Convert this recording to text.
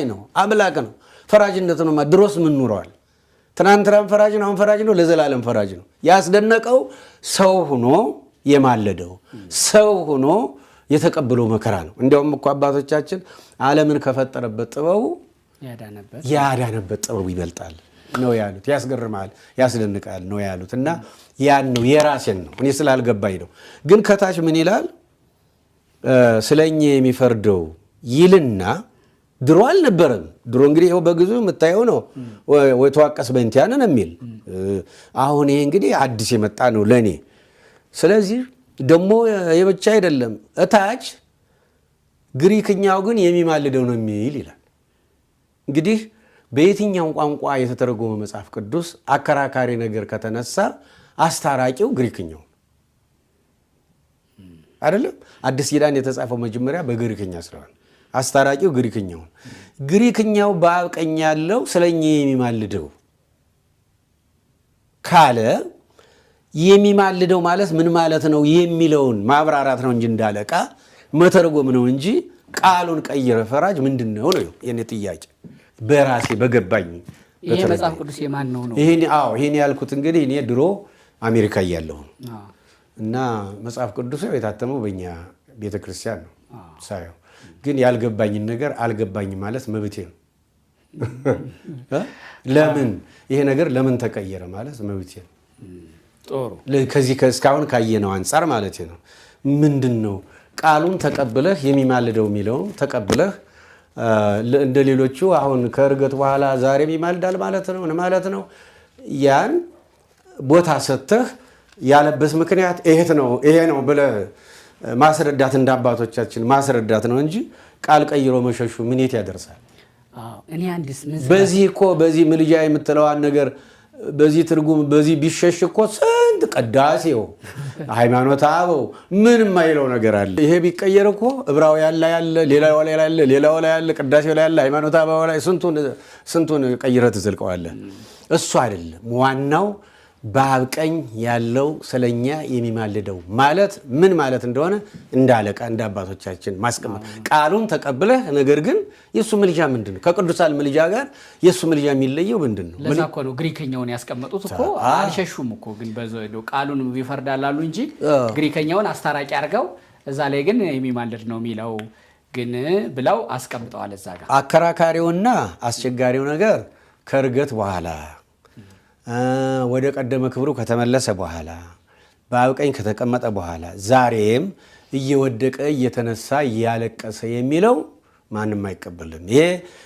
ነው፣ አምላክ ነው። ፈራጅነት ነው። ድሮስ ምን ኑረዋል? ትናንትናም ፈራጅ ነው፣ አሁን ፈራጅ ነው፣ ለዘላለም ፈራጅ ነው። ያስደነቀው ሰው ሆኖ የማለደው፣ ሰው ሆኖ የተቀበለው መከራ ነው። እንዲያውም እኮ አባቶቻችን ዓለምን ከፈጠረበት ጥበቡ ያዳነበት ጥበቡ ይበልጣል ነው ያሉት። ያስገርማል፣ ያስደንቃል ነው ያሉት። እና ያን ነው የራሴን ነው፣ እኔ ስላልገባኝ ነው። ግን ከታች ምን ይላል? ስለኛ የሚፈርደው ይልና ድሮ አልነበረም። ድሮ እንግዲህ ይኸው በግዙ የምታየው ነው፣ ወይተዋቀስ በእንቲአነ የሚል። አሁን ይሄ እንግዲህ አዲስ የመጣ ነው ለእኔ። ስለዚህ ደግሞ የብቻ አይደለም፣ እታች ግሪክኛው ግን የሚማልደው ነው የሚል ይላል። እንግዲህ በየትኛው ቋንቋ የተተረጎመ መጽሐፍ ቅዱስ አከራካሪ ነገር ከተነሳ አስታራቂው ግሪክኛው አይደለም። አዲስ ኪዳን የተጻፈው መጀመሪያ በግሪክኛ ስለሆነ አስታራቂው ግሪክኛው። ግሪክኛው በአብ ቀኝ ያለው ስለኛ የሚማልደው ካለ የሚማልደው ማለት ምን ማለት ነው የሚለውን ማብራራት ነው እንጂ፣ እንዳለቃ መተርጎም ነው እንጂ ቃሉን ቀይረ ፈራጅ ምንድን ነው ነው የኔ ጥያቄ። በራሴ በገባኝ። ይሄ መጽሐፍ ቅዱስ የማን ነው ነው? አዎ፣ ይሄን ያልኩት እንግዲህ እኔ ድሮ አሜሪካ እያለሁ ነው እና መጽሐፍ ቅዱስ የታተመው በእኛ ቤተክርስቲያን ነው። ሳየው ግን ያልገባኝን ነገር አልገባኝም ማለት መብቴ ነው። ለምን ይሄ ነገር ለምን ተቀየረ ማለት መብቴ ነው። ጥሩ። ከዚህ እስካሁን ካየነው አንጻር ማለት ነው። ምንድን ነው ቃሉን ተቀብለህ የሚማልደው የሚለውን ተቀብለህ እንደ ሌሎቹ አሁን ከእርገት በኋላ ዛሬም ይማልዳል ማለት ነው ማለት ነው። ያን ቦታ ሰጥተህ ያለበት ምክንያት ይሄ ነው ይሄ ነው ብለህ ማስረዳት፣ እንደ አባቶቻችን ማስረዳት ነው እንጂ ቃል ቀይሮ መሸሹ ምን የት ያደርሳል? እኔ አንድስ ምን በዚህ እኮ በዚህ ምልጃ የምትለዋን ነገር በዚህ ትርጉም በዚህ ቢሸሽ እኮ ስንት ቅዳሴው፣ ሃይማኖተ አበው ምን የማይለው ነገር አለ። ይሄ ቢቀየር እኮ ዕብራውያን ላይ አለ፣ ሌላው ላይ አለ፣ ሌላው ላይ አለ፣ ቅዳሴው ላይ አለ፣ ሃይማኖተ አበው ላይ ስንቱን ስንቱን ቀይረህ ትዘልቀዋለህ። እሱ አይደለም ዋናው። በአብ ቀኝ ያለው ስለኛ የሚማልደው ማለት ምን ማለት እንደሆነ እንደ አለቃ እንደ አባቶቻችን ማስቀመጥ፣ ቃሉን ተቀብለህ ነገር ግን የእሱ ምልጃ ምንድን ነው? ከቅዱሳን ምልጃ ጋር የእሱ ምልጃ የሚለየው ምንድን ነው? ለዛ እኮ ነው ግሪከኛውን ያስቀመጡት እኮ። አልሸሹም እኮ፣ ግን ቃሉን ይፈርዳል አሉ እንጂ ግሪከኛውን አስታራቂ አድርገው እዛ ላይ ግን የሚማልድ ነው የሚለው ግን ብለው አስቀምጠዋል እዛ ጋር። አከራካሪውና አስቸጋሪው ነገር ከእርገት በኋላ ወደ ቀደመ ክብሩ ከተመለሰ በኋላ፣ በአብ ቀኝ ከተቀመጠ በኋላ ዛሬም እየወደቀ እየተነሳ እያለቀሰ የሚለው ማንም አይቀበልም። ይሄ